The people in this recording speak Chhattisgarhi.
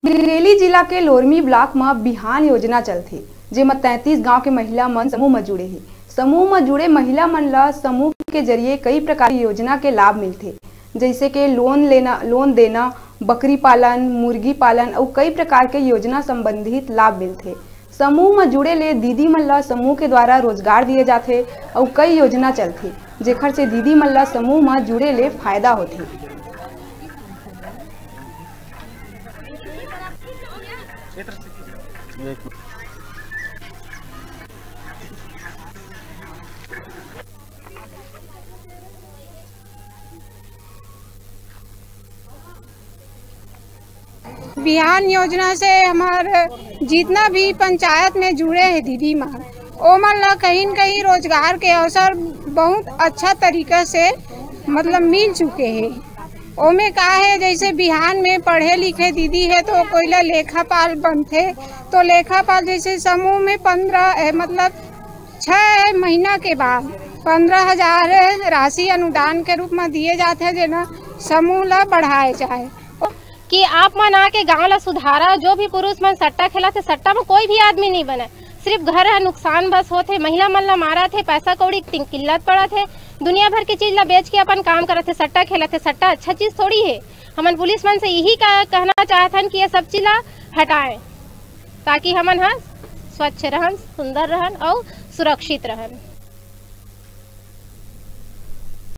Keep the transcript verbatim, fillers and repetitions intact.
मुंगेली जिला के लोरमी ब्लॉक म बिहान योजना चलथे, जेमा तैंतीस गांव के महिला मन समूह म जुड़े हे। समूह म जुड़े महिला मन ल समूह के जरिए कई प्रकार के योजना के लाभ मिलथे, जइसे के लोन लेना, लोन देना, बकरी पालन, मुर्गी पालन अउ कई प्रकार के योजना संबंधित लाभ मिलथे। समूह म जुड़े ले दीदी मन ल समूह के द्वारा रोजगार दिए जाथे अउ कई योजना चलथे, जेखर से दीदी मन ल समूह म जुड़े ले फायदा होथे। बिहान योजना से हमार जितना भी पंचायत में जुड़े हैं दीदी मन, ओमन ला कहीं न कहीं रोजगार के अवसर बहुत अच्छा तरीका से, मतलब, मिल चुके हैं। ओमे का है, जैसे बिहान में पढ़े लिखे दीदी है तो कोई ला लेखापाल बनथे, तो लेखापाल जैसे समूह में पंद्रह, ए, मतलब, छह महीना के बाद पंद्रह हजार राशि अनुदान के रूप में दिए जाते हैं, जेना समूह ला बढ़ाए जाए। कि आप मन आके गांव ला सुधारा। जो भी पुरुष मन सट्टा खेलत हे, सट्टा में कोई भी आदमी नहीं बने, सिर्फ घर है नुकसान बस होत हे। महिला मन ला मारत हे, पैसा कौड़ी की किल्लत पड़त हे, दुनिया भर के चीज ला बेच के अपन काम करत हे, सट्टा खेलत हे। सट्टा अच्छा चीज थोड़ी है। हमन पुलिस मन से यही का-, कहना चाहत हन कि ये सब चीज ला हटाएं, ताकि हमन ह स्वच्छ रहन, सुंदर रहन और सुरक्षित रहन।